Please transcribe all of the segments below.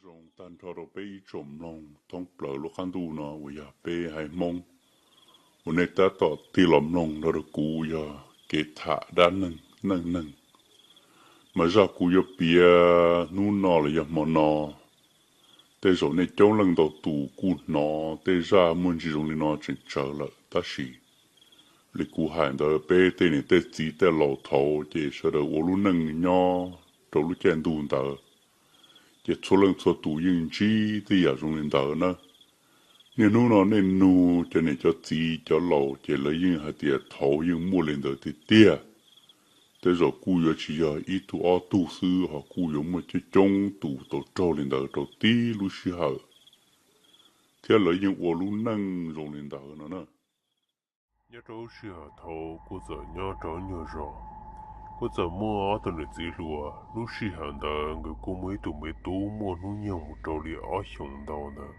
Zoo tag nrho rau peb ib tsoom mloog thoob plaws lub qab ntuj no uas yog peb haiv Hmoob uas nej tab tom tig los mloog nrog rau kuv yog kev tham dab neeg neej neeg. Mas zaj kuv yuav piav hnub no los yog hmo no, tej zaum nej coob leej ntau tus kuj hnov tej zaj muaj ntsis zoo li no tseem tsawv lawm, tab sis li kuv hais ntawd, peb tej niam tej txiv tej laus thaud ces sawv daws ua lub neej nyob rau lub caij ntuj ntawd, ces txhua leej txhua tus yeej ntsib tej yam zoo li ntawd na. Niaj hnub no nej nug cov niam cov txiv cov laus ces lawv yeej hais tias thaud yeej muaj li ntawd tiag tiag. Tej zaum kuj yuav tsis yog ib tug ob tug xwb, ho kuj yuav muaj coob coob tus tau raug li ntawd rau tib lub sij hawm, thiab lawv yeej ua lub neej zoo li ntawd no na. Nyob rau lub sij hawm thaud kuj txawm nyob rau nyuag zos, kuj txawm muaj ob tug niam txiv hluas. Lub sij hawm ntawd nkawd kuj muaj ib tug me tub muaj hnub nyoog mus rau li ob xyoos ntau ntawd.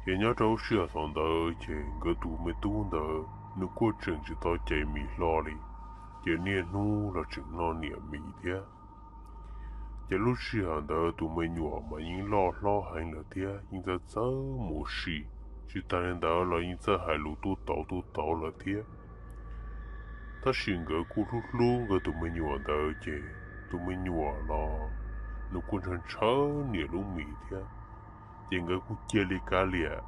Ces nyob rau lub sij hawm thaum ntawd ces nkawd tus me tub ntawd nws kuj tseem tsis tau cais mis hlo li, ces niaj hnub los tseem noj niam mis thiab. Ces lub sij hawm ntawd tus me nyuam mas yeej loj hlob heev lawm thiab yeej txawj txawj mus ua si, tsis tas li ntawd los yeej txawj hais lus tuaj tauv tuaj tauv lawm thiab. Tab sis nkawd kuj hlub hlub nkawd tus me nyuam ntawd, ces tus me nyuam los nws kuj ntshaw ntshaw niam lub mis thiab. Ces nkawd kuj cia li kav liam,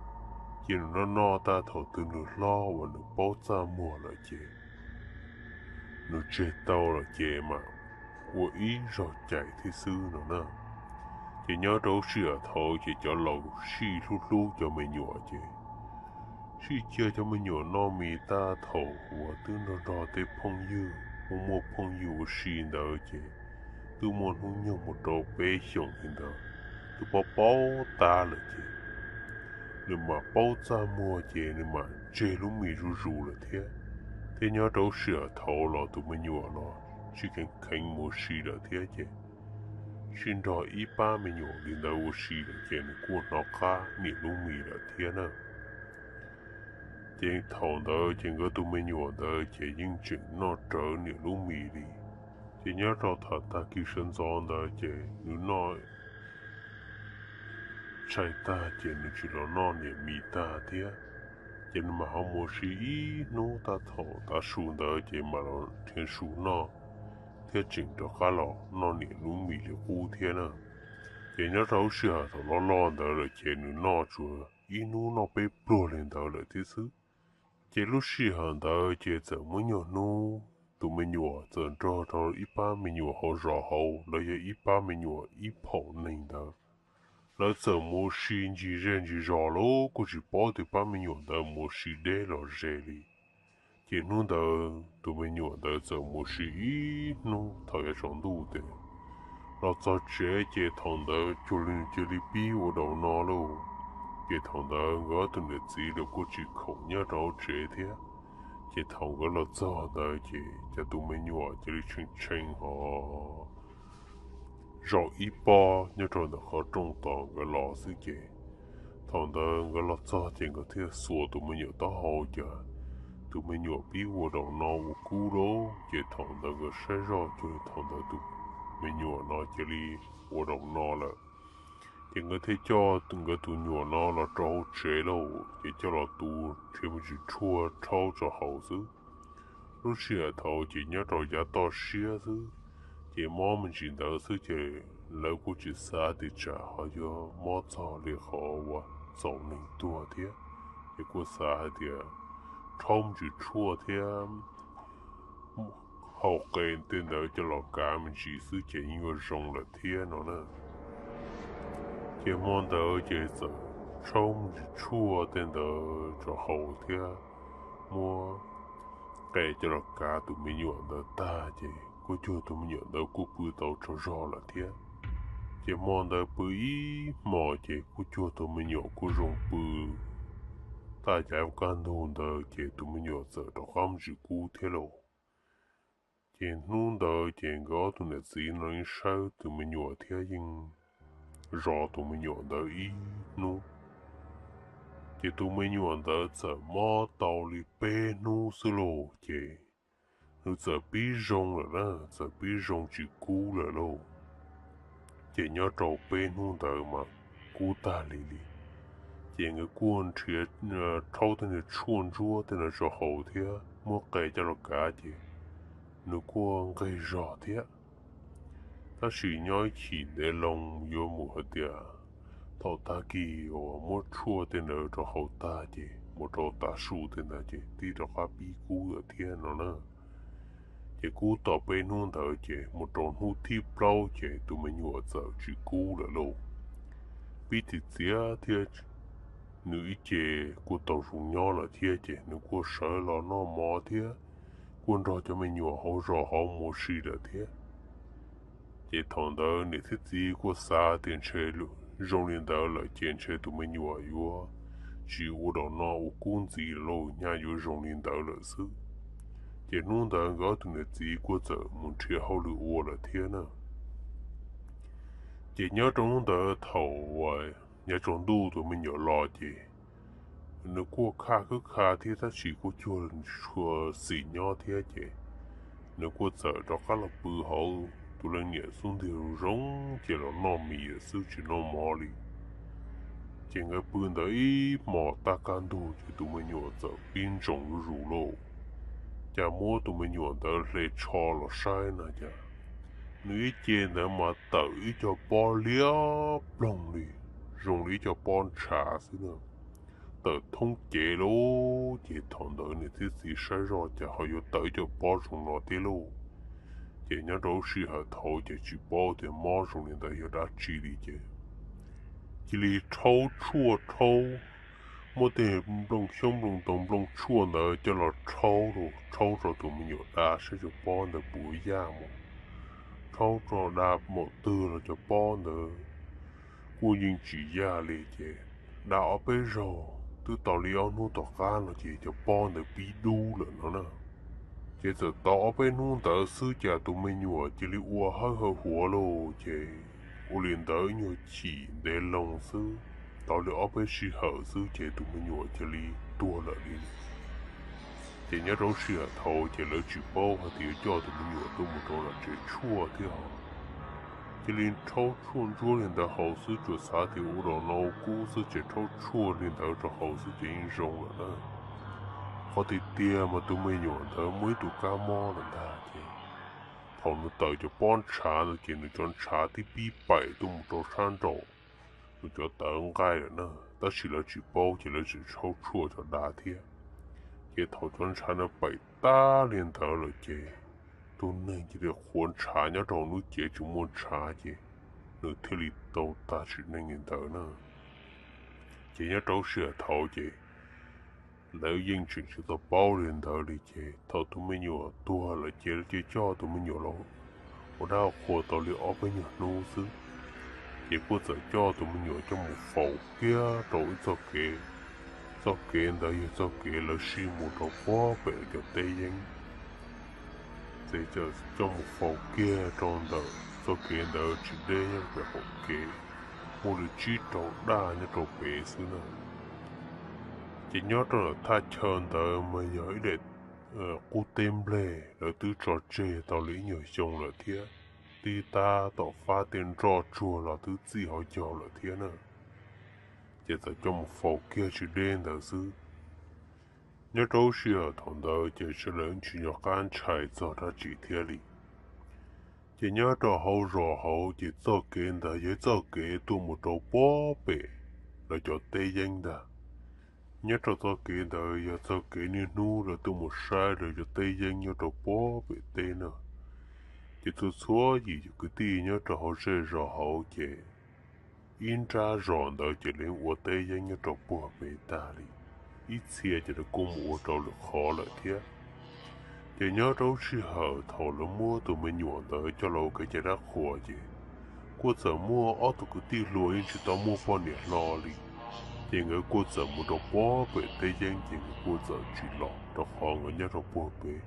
ces nws noj noj tag, thaum twg nws hlob uas nws paub txaj muag lawm ces nws tseg tau lawm ces mam ua ib zaug cais thiab xwb no na. Ces nyob rau lub sij hawm thaud ces cov laus sij hlub hlub cov me nyuam ces sij cia cov me nyuam noj mis tag, thaum uas twb nrog nrog tej phooj ywg, muaj muaj phooj ywg ua si ntawd ces twb muaj hnub nyoog mus rau peb xyoos li ntawd, twb paub paub tab lawm ces nws mam paub txaj muag ces nws mam tseg lub mis zuj zus lawm thiab. Thiab nyob rau lub sij hawm thaud los tus me nyuam los tsis kheev kheev mus ua si lawm thiab ces sij nrog ib pab me nyuam li ntawd ua si lawm ces nws kuj hnov qab niam lub mis lawm thiab na. Ces thaum ntawd ces nkawd tus me nyuam ntawd ces yeej tseem noj rawv niam lub mis li. Ces nyob rau thaum tag kis sawv ntxov ntawd ces nws noj tshais tag ces nws tsis los noj niam mis tag thiab. Ces nws mam ho mus ua si ib hnub, tag thaum tav su ntawd ces mam los nrhiav su noj, thiab tseem rov qab los noj niam lub mis li qub thiab na. Ces nyob rau lub sij hawm thaum loj loj ntawd lawm ces nws noj tsuas ib hnub noj peb pluag li ntawd lawm thiab xwb. Ces lub sij hawm ntawd ces txawm muaj ib nyuag hnub tus me nyuam txawm nrog rau ib pab me nyuam hauv zos hauv, lawv yog ib pab me nyuam ib phaum neeg ntawd. Lawv txawm mus ua si ncig zej ncig zos los kuj tsis paub tias pab me nyuam ntawd mus ua si deb los ze li. Ces hnub ntawd tus me nyuam ntawd txawm mus ua si ib hnub thaum yav tsaus ntuj ces los txog tsev ces thaum ntawd cuag li nws cia li pib ua daus no lauj. Ces thaum ntawd nkawd ob tug niam txiv los kuj tsis khoom nyob rau hauv tsev thiab. Ces thaum nkawd los txog ntawd ces cas tus me nyuam cia li tshee tshee ho zaum ib pob nyob rau ntawm qhov rooj tos nkawd los xwb ces thaum ntawd nkawd los txog ces nkawd thiaj xuas tus me nyuam taub hau ces tus me nyuam pib ua daus no ua kub lauj. Ces thaum ntawd nkawd saib zoj cuag li thaum ntawd tus me nyuam no cia li ua daus no lawm. Ces nkawd thiaj coj nkawd tus nyuam no los rau hauv tsev lauj, ces coj los tu nrhiav me ntsis tshuaj rhaub rau haus xwb. Lub sij hawm thaud ces nyob rau yav toj siab xwb, ces mob me ntsis ntawd xwb ces lawv kuj tsis xav tias tsam ho yuav mob txog li qhov uas txaus neeg tuag thiab. Ces kuj xav hais tias rhaub me ntsis tshuaj thiab haus qe tej ntawd coj los kav me ntsis xwb ces yeej yuav zoo lawm thiab no na. Ces hmo ntawd ces txawm rhaub me ntsis tshuaj tej ntawd rau haus thiab muab qe coj los kav tus me nyuam ntawd tag ces kuj cuag tus me nyuam ntawd kuj pw tau tsaug zog lawm thiab. Ces hmo ntawd pw ib hmos ces kuj cuag tus me nyuam kuj zoo pw. Taj cav kaj ntug ntawd ces tus me nyuam txawm rov qab mus tsis kub thiab lauj. Ces hnub ntawd ces nkawd ob tug niam txiv no yeej saib tus me nyuam thiab yeej zov tus me nyuam ntawd ib hnub. Ces tus me nyuam ntawd txawm mob tau li peb hnub xwb lauj ces nws txawm pib zoo lawm na, txawm pib zoo tsis kub lawm lauj. Ces nyob rau peb hnub ntawd mas kub tag li li, ces nkawd kuj nrhiav rhaub tej niag tshuaj ntsuab tej no rau haus thiab muab qe coj los kav ces nws kuj nqig zog thiab. Tab sis nyob ib chim ntev loo yuav mus hais tias thaum tag kis uas muab tshuaj tej ntawd rau haus tag ces mus rau tav su tej ntawd ces twb rov qab pib kub lawm thiab no na. Ces kub tau peb hnub ntawd ces mus rau hnub thib plaub ces tus me nyuam txawm tsis kub lawm lauj. Pib txiv txiav thiab nws ib ce kuj tau zoo nyob lawm thiab ces nws kuj sawv los noj mov thiab kuj nrog cov me nyuam hauv zos hauv mus ua si lawm thiab. Ces thaum ntawd niam thiab txiv kuj xav tias ntshe zoo li ntawd lawm ces ntshe tus me nyuam yuav tsis ua rau no ua kub ntxiv lawm, nyaj yuav zoo li ntawd lawm xwb. Ces hnub ntawd nkawd ob tug niam txiv kuj txawm mus nrhiav hauj lwm ua lawm thiab na. Ces nyob rau hnub ntawd thaum uas yav tsaus ntuj tus me nyuam los ces nws kuj khaj khwb kha thiab tab sis kuj cuag tshua xim nyob thiab ces nws kuj txawm rov qab los pw hauv tus leej niam xub ntiag zoo zoo ces los noj mis xwb tsis noj mov li. Ces nkawd pw ntawd ib hmos tab kaj ntug ces tus me nyuam txawm pib ntsoov zuj zus lauj. Cas muab tus me nyuam ntawd hle tsho los saib na cas nws ib ce ntawd mas tawm ib co pob liab ploog li, zoo li ib co pob ntshav xwb na. Tawm thoob cev lawm ces thaum ntawd niam thiab txiv saib zoj cas ho yuav tawm ib co pob zoo no thiab lauj. Ces nyob rau lub sij hawm thaud ces tsis paub tias mob zoo li ntawd yog dab tsi li ces cia li rhaub tshuaj rhaub, muab tej nplooj xyoob nplooj ntoo nplooj tshuaj ntawd coj los rhaub, rhaub rau tus me nyuam da saib cov pob ntawd puas yaj mus. Rhaub rau da npaum twg los cov pob ntawd kuj yeej tsis yaj li ces da ob peb zaug twb tau li ob hnub tom qab no ces cov pob ntawd pib dub lawm no na. Ces txawm tau ob peb hnub ntawd xwb cas tus me nyuam cia li ua hawb hawv huav lauj ces ua li ntawd ib nyuag chim ntev loo xwb, tau li ob peb sij hawm xwb ces tus me nyuam cia li tuag lawm li. Ces nyob rau lub sij hawm thaud ces lawv tsis paub hais tias yuav coj tus me nyuam tuaj mus rau lawm tsev tshuaj thiab ho cia li rhaub tshuaj ntsuab li ntawd haus xwb, tsuas xav tias ua rau no kub xwb ces rhaub tshuaj li ntawd rau haus xwb ces yeej zoo lawm na. Qhov tiag tiag mas tus me nyuam ntawd muaj ib tug kab mob lawm ntag ces thaum nws tawm cov pob ntshav ntawd ces nws cov ntshav twb pib paim tuaj mus rau sab nraum nws cov tawv nqaij lawm na, tab sis lawv tsis paub ces lawv tseem rhaub tshuaj rau da thiab. Ces thaum cov ntshav no paim tag li ntawd lawm ces tus neeg cia li qhuav ntshav nyob rau lub cev tsis muaj ntshav ces nws thiaj li tau tag sim neej li ntawd na. Ces nyob rau lub sij hawm thaud ces lawv yeej tseem tsis tau paub li ntawd li ces thaum tus me nyuam tuag lawm ces lawv cia coj tus me nyuam los ua dab ua qhua tau li ob peb nyuag hnub xwb, ces kuj txawm coj tus me nyuam coj mus faus kiag rau ib txoj kev, txoj kev ntawd yog txoj kev lawv sib mus rau puag pem cov teb yeeb. Ces coj mus faus kiag rau ntawm txoj kev ntawd tsis deb nyob pem qaum kev, muaj li tsib rau daj nyob rau pem xwb na. Ces nyob rau ntawm thaj chaw ntawd mas yog ib daim qub teb nplej lawv twb tso tseg tau li ib nyuag xyoo lawm thiab, twb tab tom fab tej nroj tsuag los twb txij hauv caug lawm thiab na. Ces txawm coj mus faus kiag tsis deb ntawd xwb. Nyob rau lub sij hawm thaum ntawd ces sawv daws tsis nco qab ntshai txog dab tsi thiab li. Ces nyob rau hauv zos hauv ces txoj kev ntawd yog ib txoj kev tuaj mus rau puag pem lawv cov teb yeeb ntag. Nyob rau txoj kev ntawd yog txoj kev niaj hnub lawv tuaj mus saib lawv cov teb yeeb nyob rau puag pem teb na. Ces txhua txhua yim kwv tij nyob rau hauv zej zos hauv ces ib nrab zos ntawd ces lawv ua teb yeeb nyob rau puag pem tag li, ib txhia ces lawv kuj mus ua rau lwm qhov lawm thiab. Ces nyob rau lub sij hawm thaum lawv muab tus me nyuam ntawd coj los ua kev cai dab qhuas ces kuj txawm muaj ob tug kwv tij hluas yeej tsis tau muaj poj niam hlo li. Ces nkawd kuj txawm mus rau puag pem teb yeeb ces nkawd kuj txawm tsis los rau qhov nkawd nyob rau puag pem,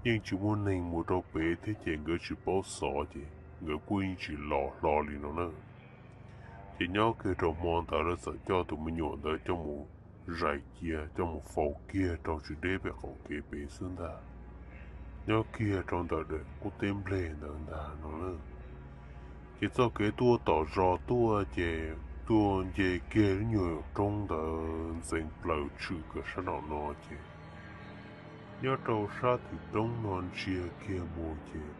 yeej tsis muaj neeg mus rau pem thiab ces nkawd tsis paub xov ces nkawd kuj yeej tsis los hlo li no na. Ces nyob kiag rau hmo ntawd lawv txawm coj tus me nyuam ntawd coj mus zais cia coj mus faus kiag rau tsis deb pem qaum kev pem xwb ntag, nyob kiag rau ntawm daim qub teb nplej ntawd ntag no na. Ces txoj kev tuaj tom zos tuaj ces tuaj nce kiag lub nyuag roob ntawd ntxeev plaws tshwm kiag sab nraum no ces nyob rau sab tim roob no ntsia kiag mus ces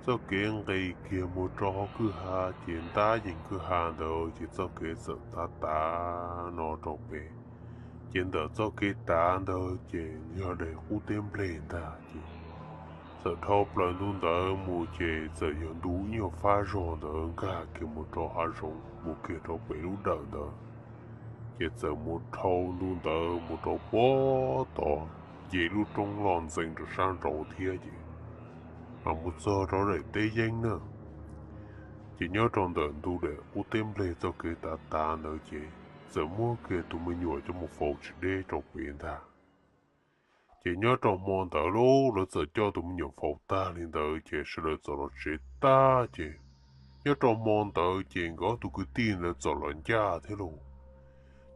txoj kev nqis kiag mus rau hauv kwj ha ces ntab yees kwj ha ntawd ces txoj kev txawm tav tav no rau pem. Ces ntawm txoj kev tav ntawd ces yog daim qub teb nplej ntag ces txawm dhau plaws ntu ntawd mus ces txawm yog ntu ib nyuag fab zog ntawd nkag kiag mus rau hav zoov mus kiag rau pem lub dawm ntawd. Ces txawm mus dhau ntu ntawd mus rau puag tod, nce lub roob loj ntxeev rau sab nraud thiab ces mas mus txog rau daim teb yeeb na. Ces nyob rau ntawm ntu daim qub teb nplej txoj kev tav tav ntawd ces txawm muab kiag tus me nyuam coj mus faus tsis deb rau pem ntag. Ces nyob rau hmo ntawd lauj, lawv txawm coj tus me nyuam faus tag li ntawd ces sawv daws txawm los tsev tag ces nyob rau hmo ntawd ces nkawd ob tug kwv tij ntawd txawm los ncaj thiab lauj.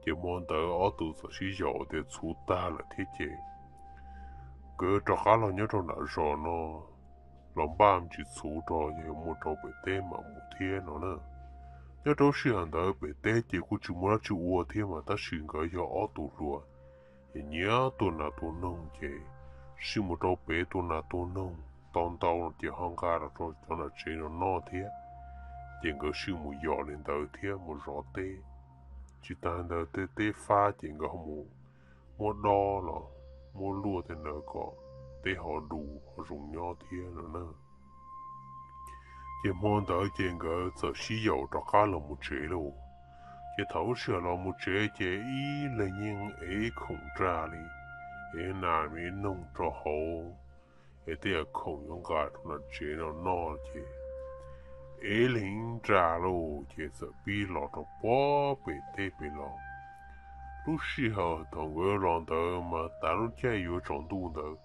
Ces hmo ntawd ob tug txawm sib yaum tias txhuv tag lawm thiab ces nkawd rov qab los nyob rau nram zos no los npaj me ntsis txhuv rau yog mus rau pem teb mam mus thiab no na. Nyob rau lub sij hawm ntawd pem teb ces kuj tsis muaj dab tsi ua thiab mas tab sis nkawd yog ob tug hluas es nyiam tua nas tua noog ces sij mus rau pem tua nas tua noog tau ntau ces ho nqa los rau cov nram tsev no noj thiab. Ces nkawd sij mus yos li ntawd thiab mus zov teb. Tsis tas ntawd tej teb fab ces nkawd ho mus muab dob los muab luaj tej ntawd kom teb ho du ho zoo nyob thiab no na. Ces hmo ntawd ces nkawd txawm sib yaum rov qab los mus tsev lauj. Ces thaum lub sij hawm los mus tsev ces ib leeg yeej ev khoom nra li, ev nas me noog rau hauv, es tej yam khoom yuav nqa rau nram tsev no noj ces ev leeg ib nra lauj ces txawm pib los rau puag pem teb pem los. Lub sij hawm thaum nkawd los ntawd mas tav lub caij yuav tsaus ntuj ntawd,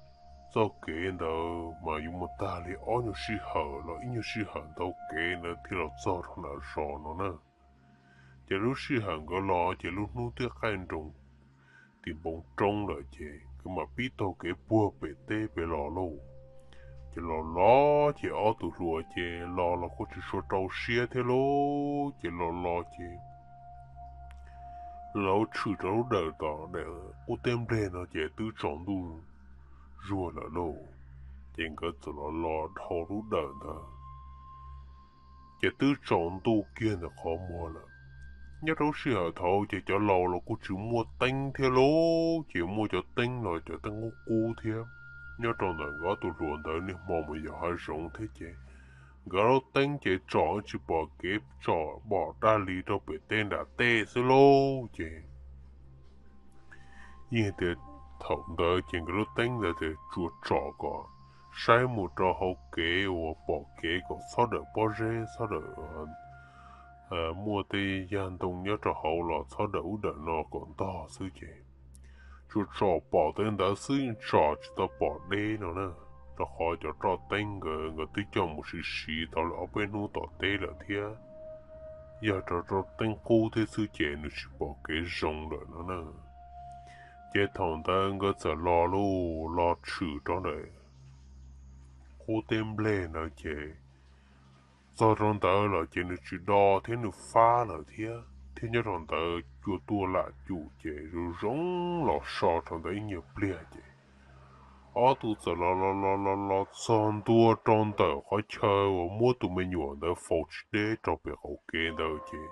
txoj kev ntawd mas yuav mus tag li ob nyuag sij hawm los ib nyuag sij hawm ntau kev ntawd thiaj los txog rau nram zos no na. Ces lub sij hawm nkawd los ces lub hnub twb qaij nroos tim npoo roob lawm ces nkawd mam pib taug kev puag pem teb pem los lauj. Ces los los ces ob tug hluas ces los los kuj tsis tshua rau siab thiab lauj. Ces los los ces los tshwm rau lub dawm tom daim qub teb nplej no ces twb tsaus ntuj zuag lawm lauj. Ces nkawd txawm los los dhau lub dawm ntawd ces twb tsaus ntuj kiag ntawm qhov muag lawm. Nyob rau lub sij hawm thaud ces cov laus los kuj tsis muaj teeb thiab lauj, ces muaj cov teeb los cov teeb qub qub thiab. Nyob rau ntawm nkawd ob tug hluas ntawd niaj hmo mus yos hav zoov thiab ces nkawd lub teeb ces tsom tsis pom kev tsom pom daj li rau pem teb nram tej xwb lauj. Ces yeej tias thaum ntawd ces nkawd lub teeb ntawd ces tsuas tsom kom saib mus rau hauv kev uas pom kev kom txhob dawm pob zeb txhob dawm muaj tej yag ntoo nyob rau hauv los txhob dawm ub dawm no kom ntog xwb ces tsuas tsom pom tej ntawd xwb, tsom tsis tau pom deb no na. Rau qhov cov roj teeb nkawd nkawd twb coj mus siv siv tau lawm ob peb hnub tom teb lawm thiab. Yog rau roj teeb qub thiab xwb ces nws tsis pom kev zoo lawm no na. Ces thaum ntawd nkawd txawm los lauj, los tshwm rau ntawm qub teb nplej ntawd ces txog rau ntawd los ces nws tsis do thiab nws fab lawm thiab, thiab nyob rau ntawd cua tuaj lam cum ces zoo zoo los so rau ntawd ib nyuag pliag ces ob tug txawm los los los los los txog ntua rau ntawm qhov chaw uas muab tus me nyuam ntawd faus tsis deb rau pem qaum kev ntawd ces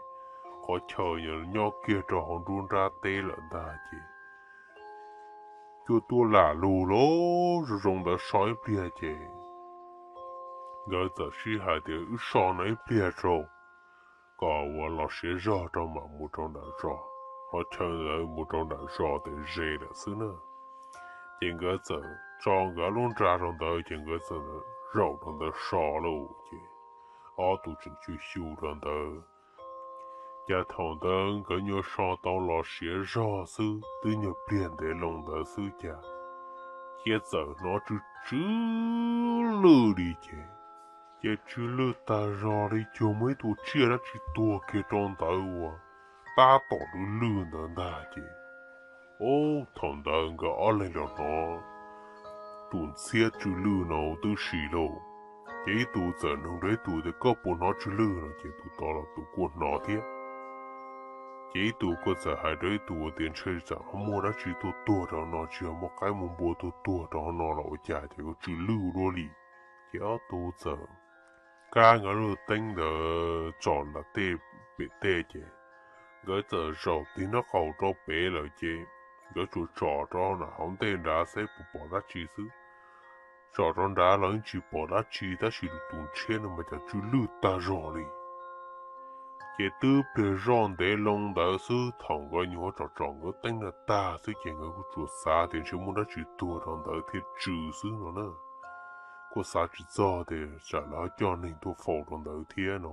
qhov chaw nyob kiag rau hauv nruab nrab teb lawm ntag ces cua tuaj lam lug lauj, zoo zoo ntawd so ib pliag ces nkawd txawm sib hais tias wb so no ib pliag rau kom uas los siav zog rau mam mus rau nram zos, qhov chaw ntawd mus rau nram zos tes ze lawm xwb na. Ces nkawd txawm tso nkawd lub nra rau ntawd ces nkawd txawm zaum rau ntawd so lauj ces ob tug tseem xyu xyu rau ntawd. Cas thaum ntawd nkawd nyuam so tau los siav zog xwb twb nyuag pliag ntev loo ntawd xwb cas cia txawm hnov tsw tsw lwj li ces, ces tsw lwj tag zog li cuag muaj ib tug tsiaj dab tsi tuag kiag rau ntawd uas tab tom lwj lwj ntawd ntag ces, ub, thaum ntawd nkawd ob leeg los hnov tus ntxhiab tsw lwj no twb si lauj. Ces ib tus txawm nug rau ib tus tias, Koj puas hnov tsw lwj? no ces tus tod los tus kuj hnov thiab. Ces ib tus kuj txawm hais rau ib tus tias, Ntshe tsam ho muaj dab tsi tuaj tuag rau no, tsis yog muaj qaib muaj npua tuaj tuag rau no los ua cas, ces kuj tsw lwj dua li. Ces ob tug txawm kab nkawd lub teeb ntawd tsom nram tej pem tej, ces nkawd txawm zaum tig nraub qaum rau pem lawm, ces nkawd tsuas tsom rau nram hauv ntej nrad seb puas pom dab tsi xwb. Tsom rau nrad los yeej tsis pom dab tsi, tab sis tus ntshiab no mas cas tsw lwj tag zog li. Ces twb pliag zoj ntev loo ntawd xwb, thaum nkawd nyuam qhuav tsom tsom nkawd teeb no tag xwb, ces nkawd kuj tsuas xav tias ntshe muaj dab tsi tuag rau ntawd thiaj tsw xwb no na. Kuj xav tsis txog tias tsam lawv ho coj neeg tuaj faus rau ntawd thiab no.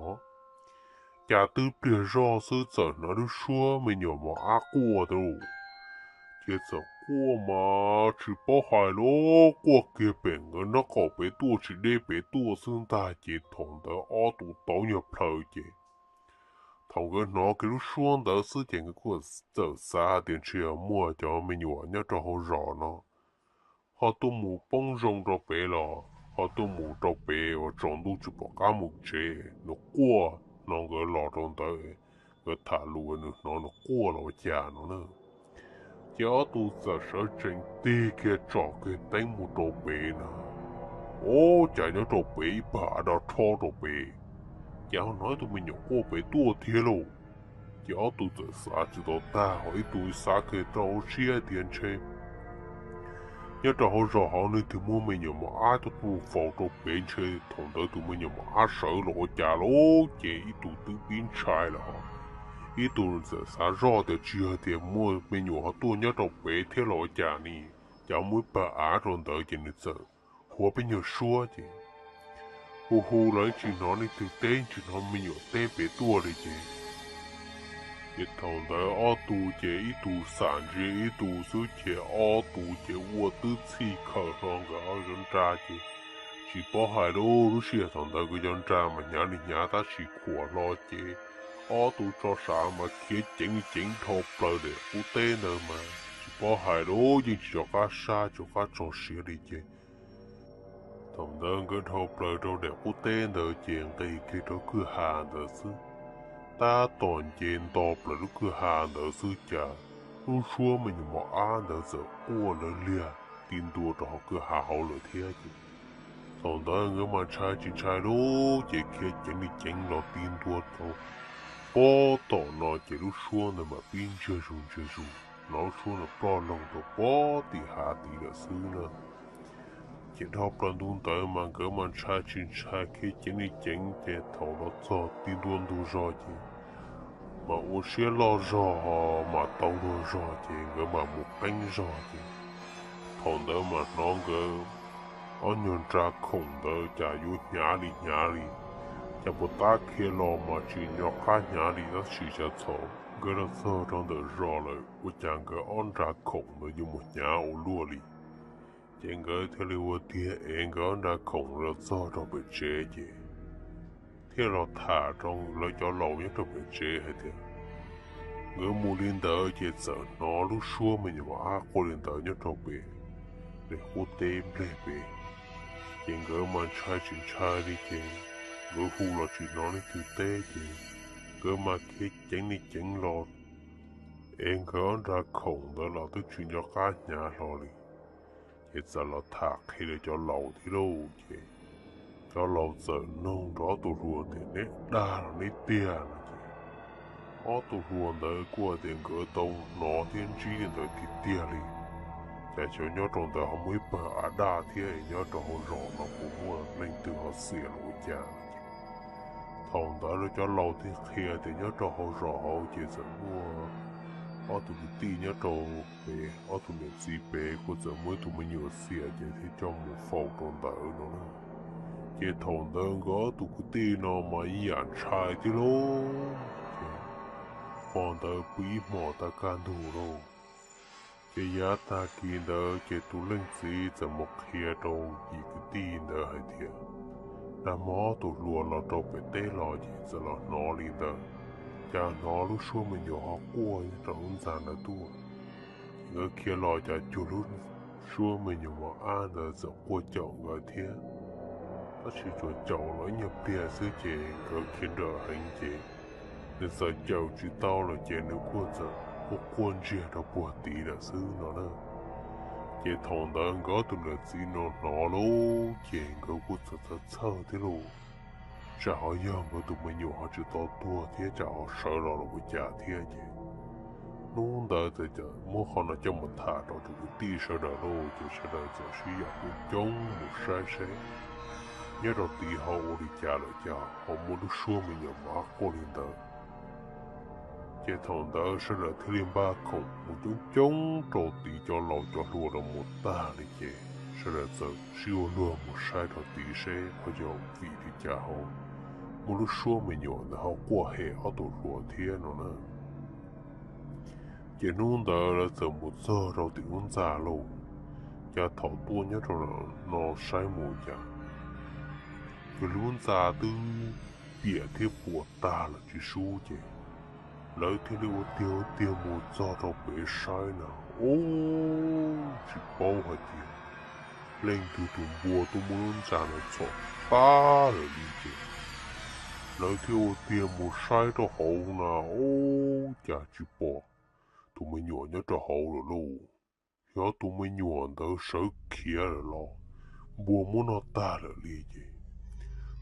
Cas twb pliag zoj xwb txawm hnov lub suab me nyuam mos ab quaj tau. Ces txawm quaj mas tsis paub hais li, quaj kiag pem nkawd nraub qaum pem tuaj, tsis deb pem tuaj xwb ntag. Ces thaum ntawd ob tug tauv nyuag plhaws, ces thaum nkawd hnov kiag lub suab ntawd xwb, ces nkawd kuj txawm xav tias ntshe muaj cov me nyuam nyob rau hauv zos no ho tuaj mus poob zoo rau pem los ho tuaj mus rau pem uas tsaus ntuj tsis pom qab mus tsev, nws quaj no nkawd los rau ntawd, nkawd tham lus nws hnov nws quaj los ua cas no na. Ces ob tug txawm sawv tsees tig kiag tsom kiag teeb mus rau pem na. Ua cas nyob rau pem ib pawg av daj rhob rau pem, cas ho hnov ib tug me nyuam quaj pem tuaj thiab lauj. Ces ob tug txawm xav tsis tau tag, ho ib tug xav kiag rau siab tias ntshe nyob rau hauv zos hauv nws twb muaj me nyuam mos ab tuaj faus rau pem, ntshe thaum ntawd tus me nyuam mos ab sawv los ua cas lauj. Ces ib tug twb pib ntshai lawm ho ib tug txawm xav zoj tias tsis yog tias muaj me nyuam ho tuaj nyob rau pem thiab los ua cas ni, cas muaj ib pawg av rau ntawd. Ces nws txawm huav peb nyuag suab, ces hu hu los tsis hnov leej twg teb, tsis hnov me nyuam teb pem tuaj li. Ces ces thaum ntawd ob tug ces ib tug xam ntsia ib tug xwb, ces ob tug ces ua twb txhij khaws hlo nkawd ob cov nra. Ces tsis paub hais li, lub sij hawm thaum ntawd nkawd cov nra mas hnyav li hnyav tab sis khuam hlo ces ob tug tso sav mas khiav ceev li ceev dhau plaws daim qub teb ntawd mas tsis paub hais li, yeej tsis rov qab sab tsis rov qab tso siav li. Ces thaum ntawd nkawd dhau plaws rau daim qub teb ntawd ces nqis kiag rau kwj ha ntawd xwb. Tab tom nce nto plaws lub kwj ha ntawd xwb, cas lub suab me nyuam mos ab ntawd txawm quaj lawv liag ti ntua rau hauv kwj ha hauv lawm thiab. Ces thaum ntawd nkawd mas ntshai tsis ntshai li, ces khiav ceev li ceev los ti ntua rau pob tom no, ces lub suab ntawd mas pib ntsiag zus ntsiag zus, hnov lub suab ntawd ploj loo rau pob tim hav tid lawm xwb na. Ces dhau plaws ntu ntawd mas nkawd mas ntshai tsis ntshai khiav ceev li ceev, ces thaum los txog ti ntua ntug zos ces mas ua siab loj zog ho mas tau luag zog, ces nkawd mas mus qeeb zog. Ces thaum ntawd mas hnov nkawd ob nyuag nra khoom ntawd cas yuav hnyav li hnyav li, cas puas tab khiav los mas tsis nco qab hnyav li, tab sis cas thaum nkawd los txog rau ntawm zos lawm ua cas nkawd ob nra khoom ntawd yuav mus hnyav ua luaj li. Ces nkawd thiaj li ua tiag es nkawd ob nra khoom los txog rau pem tsev, ces thiaj los tham rau lawv cov laus nyob rau pem tsev hais tias nkawd mus li ntawd ces txawm hnov lub suab me nyuam mos ab quaj li ntawd nyob rau pem daim qub teb nplej pem. Ces nkawd mas ntshai tsis ntshai li, ces nkawd hu los tsis hnov leej twg teb, ces nkawd mas khiav ceev li ceev los es nkawd ob nra khoom ntawd los twb tsis nco qab hnyav hlo li. Ces txawm los tham qhia rau cov laus thiab lauj. Ces cov laus txawm nug rau ob tug hluas tias, Neb dag los neb tiag? no ces ob tug hluas ntawd kuj tias nkawd tau hnov thiab ntsib li ntawd tiag tiag li, cas xyov nyob rau ntawd ho muaj ib pawg av daj thiab, nyob rau hauv zos no puas muaj leej twg ho xiam los ua cas. Thaum ntawd lawv cov laus thiaj qhia tias nyob rau hauv zos hauv ces txawm muaj ob tug kwv tij nyob rau pem, ob tug niam txiv pem kuj txawm muaj ib tug me nyuam xiam ces thiaj coj mus faus rau ntawd no na. Ces thaum ntawd nkawd ob tug kwv tij no mas ib yam ntshai thiab lauj. Ces hmo ntawd pw ib hmos tag kaj ntug lauj. Ces yav tag kis ntawd ces tus leej txiv txawm mus qhia rau yim kwv tij ntawd hais tias, nag hmo ob tug hluas los rau pem teb los ces txawm los hnov li ntawd, cas hnov lub suab me nyuam ho quaj rau lub ntxa ntawd tuaj. Ces nkawd khiav los cas cuag lub suab me nyuam mos ab ntawd txawm quaj caum nkawd thiab. tab sis tsuas caum los ib nyuag pliag xwb ces nkawd khiav nrawm heev ces nws txawm caum tsis tau lawm ces nws kuj txawm quaj quaj ntsiag rau puag tid lawm xwb no na. Ces thaum ntawd nkawd ob tug niam txiv no hnov lauj ces nkawd kuj txawm txhawj txhawj thiab lauj, tsam ho yog nkawd tus me nyuam ho tsis tau tuag thiab tsam ho sawv los los ua cas thiab ces hnub ntawd txawm muab qhov no coj mus tham rau tus kwv tij sawv daws lauj ces sawv daws txawm sib yaum coob coob mus saib seb nyob rau tid ho ua li cas lawm cas ho muaj lub suab me nyuam mab quaj li ntawd. Ces thaum ntawd sawv daws thiaj li npaj khoom mus coob coob rau tid cov laus cov hluas los mus tag li ces sawv daws txawm sib ua luag mus saib rau tid seb ho yog vim li cas ho muaj lub suab me nyuam ntawd ho quaj hem ob tug hluas thiab no na. Ces hnub ntawd lawv txawm mus txog rau tim lub ntxa lauj, cas thaum tuaj nyob rau no saib mus cas yog lub ntxa twb piam thiab puas tag lawm tsis sub ces lawv thiaj li ua tiag ua tiag mus txog rau pem saib na, ub, tsis paub hais tias leej twg tus npua tuaj muab lub ntxa no txhom tag lawm li ces lawv thiaj ua tiag mus saib rau hauv na, ub, cas tsis pom tus me nyuam nyob rau hauv lawm lauj. Yog tus me nyuam ntawd sawv khiav lawm los npua muab noj tag lawm li ces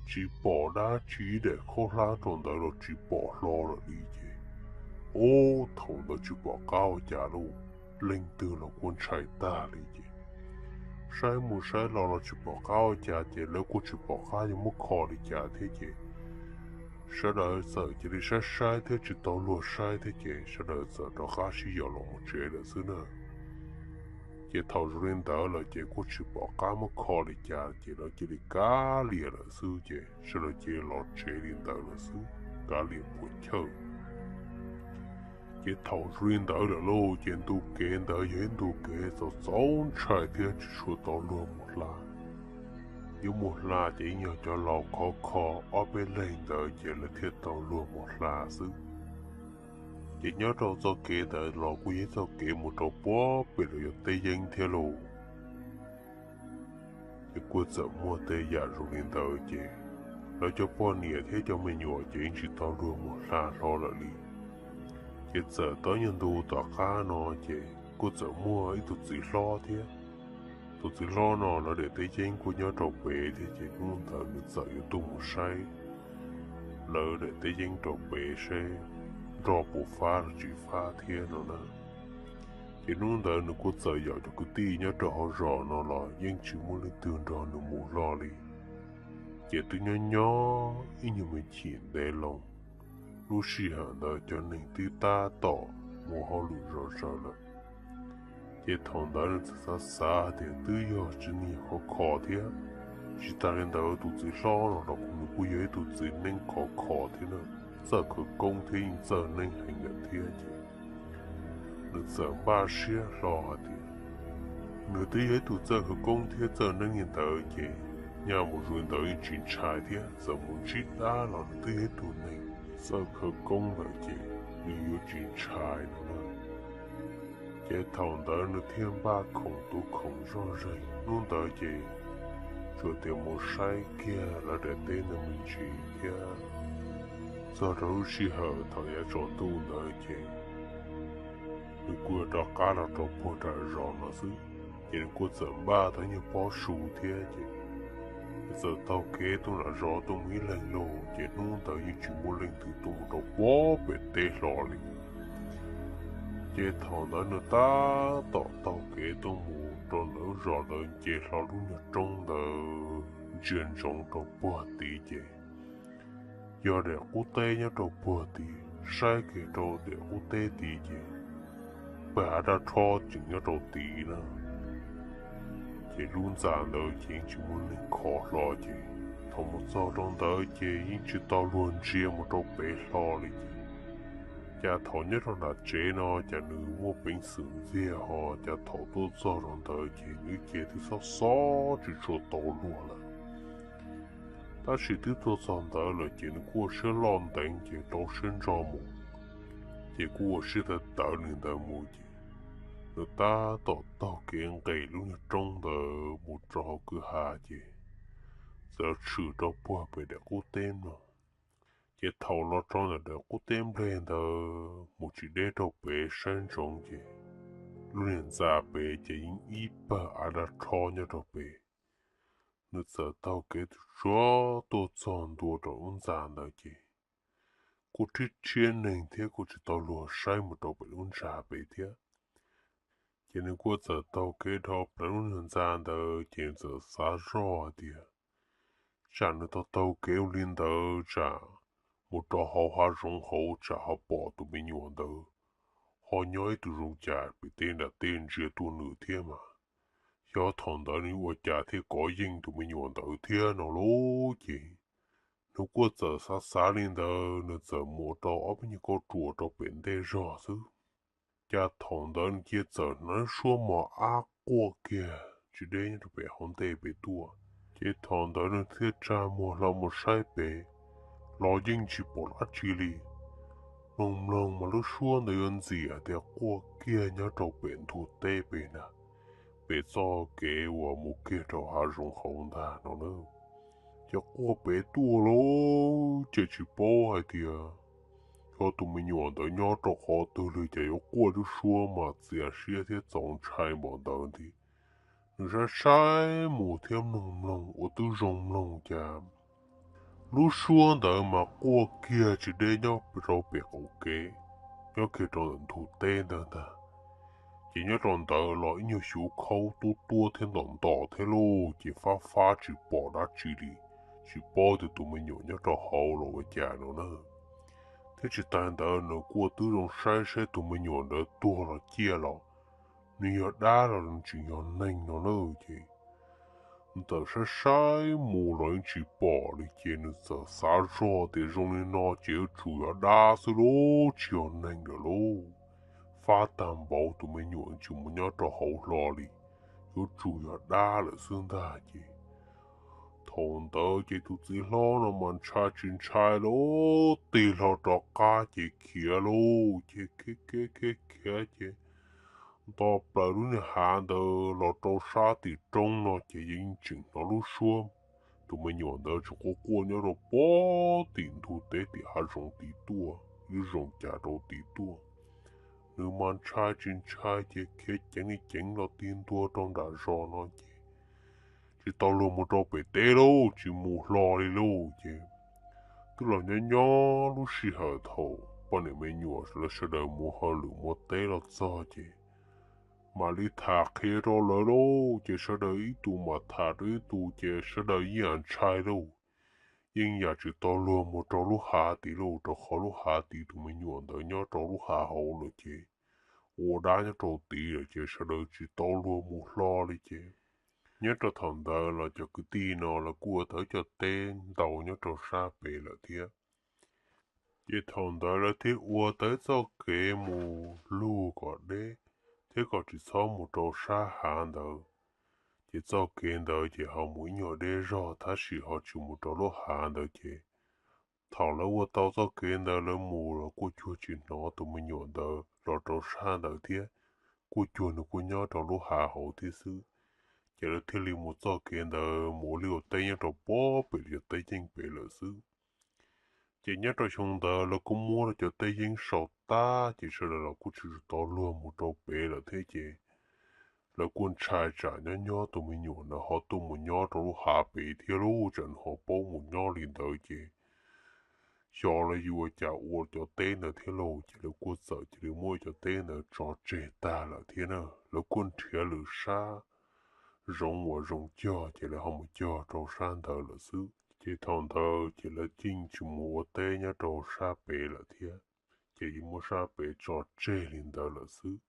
tsis pom dab tsi, daim khaub hlab rau ntawd los tsis pom hlo lawm li ces, ub, thaum ntawd tsis pom qab ua cas lauj, leej twg los kuj ntshai tag li ces saib mus saib los los tsis pom qab ua cas ces lawv kuj tsis pom qab yuav muab kho li cas thiab ces sawv daws txawm cia li saib saib thiab tsis tau luag saib thiab ces sawv daws txawm rov qab sib yaum los mus tsev lawm xwb na. Ces thaum zoo li ntawd lawm ces kuj tsis pom qab muab kho li cas ces lawv cia li kav liam lawm xwb ces sawv daws cia li los tsev li ntawd lawm xwb, kav liam puas chawj. Ces thaum zoo li ntawd lawm lauj ces ntu kev ntawd yog ib ntu kev txaus txaus ntshai thiab tsis tshua tau luag mus hla. Yuav mus hla ces yeej yog cov laus khov kho ob peb leeg ntawd ces lawv thiaj tau luag mus hla xwb. Ces nyob rau txoj kev ntawd los kuj yog ib txoj kev mus rau puag pem lawv cov teb yeeb thiab lauj. Ces kuj txawm muaj tej yam zoo li ntawd ces lawv cov poj niam thiab cov me nyuam ces yeej tsis tau luag mus hla hlo lawm li. Ces txawm tau ib nyuag ntu tom qab no ces kuj txawm muaj ib tug txiv hlob thiab. Tus txiv hlob no lawv daim teb yeeb kuj nyob rau pem thiab ces hnub ntawd nws txawm yuav tuaj mus saib lawv daim teb yeeb rau pem seb nroj puas fab los tsis fab thiab no na. Ces hnub ntawd nws kuj txawm yaum cov kwv tij nyob rau hauv zos no los yeej tsis muaj leej twg nrog nws mus hlo li. Ces twb nyob nyob ib nyuag me chim ntev loo, lub sij hawm ntawd cov neeg twb tab tom mus hauj lwm zom zaws lawm. Ces thaum ntawd nws txawm xav xav hais tias twb yog tsis niag khov kho thiab. Tsis tas li ntawd tus txiv hlob no los nws kuj yog ib tug txiv neeb khov kho thiab na, txawj khawv koob thiab yeej txawj neeb heev lawm thiab ces nws txawm npaj siab hlo hais tias nws twb yog ib tug txawj khawv koob thiab txawj neeb li ntawd ces nyaj mus zoo li ntawd yeej tsis ntshai thiab, txawm mus ntsib dab los nws twb yog ib tug neeg txawj khawv koob lawm ces nws yuav tsis ntshai no na. Ces thaum ntawd nws thiaj npaj khoom tu khoom zoj zeeg. Hnub ntawd ces tsuas tias mus saib kiag lawv daim teb ntawd me ntsis thiab. Txog rau lub sij hawm thaum yav tsaus ntuj ntawd ces nws kuj yuav rov qab los rau puag nram zos no xwb. Ces nws kuj txawm npaj tau ib nyuag pob su thiab ces nws txawm taug kev tuaj nram zos tuaj mus ib leeg lauj, ces hnub ntawd yeej tsis muaj leej twg tuaj mus rau puag pem teb hlo li. Ces thaum ntawd nws tab tom taug kev tuaj mus rau ntawm lub zos ntawd nce hlo lub nyuag roob ntawd ntsia ntsoov rau puag tid ces yog daim qub teb nyob rau puag tid. Saib kiag rau daim qub teb tid ces pab hav daj rhob tseem nyob rau tid na. Ces lub ntxa ntawd ces yeej tsis muaj neeg kho hlo ces thaum mus txog rau ntawd ces yeej tsis tau luag ntsia mus rau pem hlo li ces cas thaum nyob rau nram tsev no cas nws muaj peev xwm ntxiag ho cas thaum tuaj txog rau ntawd ces nws ces twb xob xob tsis tshua tau luag lawm. Tab sis twb tuaj txog ntawd lawm ces nws kuj ua siab loj nteev ces rau siab ntso mus, ces kuj ua siab tawv tawv li ntawd mus ces nws tab tom taug kev nqes lub nyuag roob ntawd mus rau hauv kwj ha ces txawm tshwm rau puag pem daim qub teb mloog. Ces thaum los rau ntawm daim qub teb nplej ntawd mus tsis deb rau pem saib ntsoov ces lub niag ntxa pem ces yeej ib pawg av dab rhob nyob rau pem. Nws txawm taug kev tsuag tsuag tuaj txog ntua rau lub ntxa ntawd ces kuj rhiab rhiab neeg thiab kuj tsis tau luag saib mus rau pem lub ntxa pem thiab. Ces nws kuj txawm taug kev dhau plaws lub niag ntxa ntawd ces nws txawm xav zoj hais tias, tsam nws taug taug kev ua li ntawd tsam mus rau hauv hav zoov hauv tsam ho pom tus me nyuam ntawd ho nyob ib tug zoo cas pem tej nram tej ntsia tuaj nws thiab mas, xyov thaum ntawd nws ua cas thiaj kov yeej tus me nyuam ntawd thiab no lauj. Ces nws kuj txawm xav xav li ntawd nws txawm mus rau ob peb nyuag kauj ruam rau pem ntej zog xwb. Cas thaum ntawd nws cia txawm hnov lub suab mos ab quaj kiag tsis deb nyob rau pem hauv ntej pem tuaj. Ces thaum ntawd nws thiaj tsa muag hlo mus saib pem los yeej tsis pom dab tsi li. Mloog mloog mas lub suab ntawd yuav ntxim hais tias quaj kiag nyob rau pem ntug teb pem na, pem txoj kev uas mus kiag rau hav zoov hauv ntag no na. Ces quaj pem tuaj lauj, ces tsis paub hais tias yog tus me nyuam ntawd nyob rau qhov twg li ces yuav quaj lub suab mas txias siab thiab txaus ntshai npaum ntawd nti. Nws saib saib mus thiab mloog mloog ua twb zoo mloog cas lub suab ntawd mas quaj kiag tsis deb nyob rau pem qaum kev, nyob kiag rau ntawm ntug teb ntawd ntag. Ces nyob rau ntawd los ib nyuag xyuv khaub tub tuab thiab ntom ntom thiab lauj, ces fab fab tsis pom dab tsi li, tsis paub tias tus me nyuam nyob rau hauv los ua cas no na. Thiab tsis tas ntawd nws kuj twb zoo saib saib tus me nyuam ntawd tuag los ciaj los, nws yog dab los nws tseem yog neeg no na. Ces nws txawm saib saib mus los yeej tsis pom li ces nws txawm xav zog tias zoo li no ces yuav tsum yog dab xwb lauj, tsis yog neeg lawm lauj. Fab tag npaum tus me nyuam tseem mus nyob rau hauv hlo li, yuav tsum yog dab lawm xwb ntag ces. Thaum ntawd ces tus txiv hlob no mas ntshai tsis ntshai lauj, tig hlo rov qab ces khiav lauj, ces khiav khiav khiav khiav ces nto plaws lub niag hav ntawd los rau sab tim roob no ces yeej tseem hnov lub suab tus me nyuam ntawd tseem quaj quaj nyob rau pem tim ntug teb tim hav zoov tid tuaj, lub zoov cas rau tid tuaj. Nws mas ntshai tsis ntshai ces khiav ceev li ceev los tig ntua rau nram zos no ces tsis tau luag mus rau pem teb lauj, tsis mus hlo li lauj ces twb los nyob nyob lub sij hawm thaum poj niam me nyuam lawv sawv daws mus hauj lwm mus teb los txog ces mam li tham qhia rau lawv lauj, ces sawv daws ib tug mam tham rau ib tug ces sawv daws yeej yam ntshai lauj. Yeej yam tsis tau luag mus rau lub hav tid lauj, rau qhov lub hav tid tus me nyuam ntawd nyob rau lub hav hauv lawm ces ua dab nyob rau tid lawm ces sawv daws tsis tau luag mus hlo li ces. Nyob rau thaum ntawd los cov kwv tij no lawv kuj ua tau ib co teb ntau nyob rau sab pem lawm thiab. Ces thaum ntawd lawv thiaj ua tau ib txoj kev mus lug kom deb thiab kom tsis txhob mus rau sab hav ntawd. Ces txoj kev ntawd ces ho mus ib nyuag deb zog tab sis ho tsis mus rau lub hav ntawd ces thaum lawv ua tau txoj kev ntawd lawv mus los kuj cuag tsis hnov tus me nyuam ntawd los rau sab ntawd thiab, kuj cuag nws kuj nyob rau lub hav hauv thiab xwb. Ces lawv thiaj li mus txoj kev ntawd mus ua liaj ua teb nyob rau pem pem cov teb yeej pem lawm xwb. Ces nyob rau xyoo ntawd lawv kuj muab lawv cov teb yeeb sau tag ces sawv daws los kuj tsis tau luag mus rau pem lawm thiab ces lawv kuj ntshai tsam nyob nyob tus me nyuam ntawd ho tuaj mus nyob rau lub hav pem thiab lauj, tsam nws ho paub mus nyob li ntawd ces xyov lawv yuav ua cas ua cov teb ntawd thiab lauj. Ces lawv kuj txawm cia li muab cov teb ntawd tso tseg tag lawm thiab na. Lawv kuj nrhiav lwm sab zoov uas zoo cog ces lawv ho mus cog rau sab ntawd lawm xwb. Ces thaum ntawd ces lawv yeej tsis mus ua teb nyob rau sab pem lawm thiab, ces yeej muab sab pem tso tseg li ntawd lawm xwb.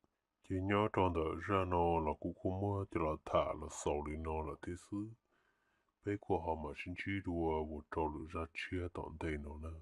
Ces nyob rau ntawm zaj no los kuv kuj muab coj los tham los xaus li no lawm thiab xwb. Peb kuj ho mam sib ntsib dua mus rau lwm zaj tshiab tom ntej no na.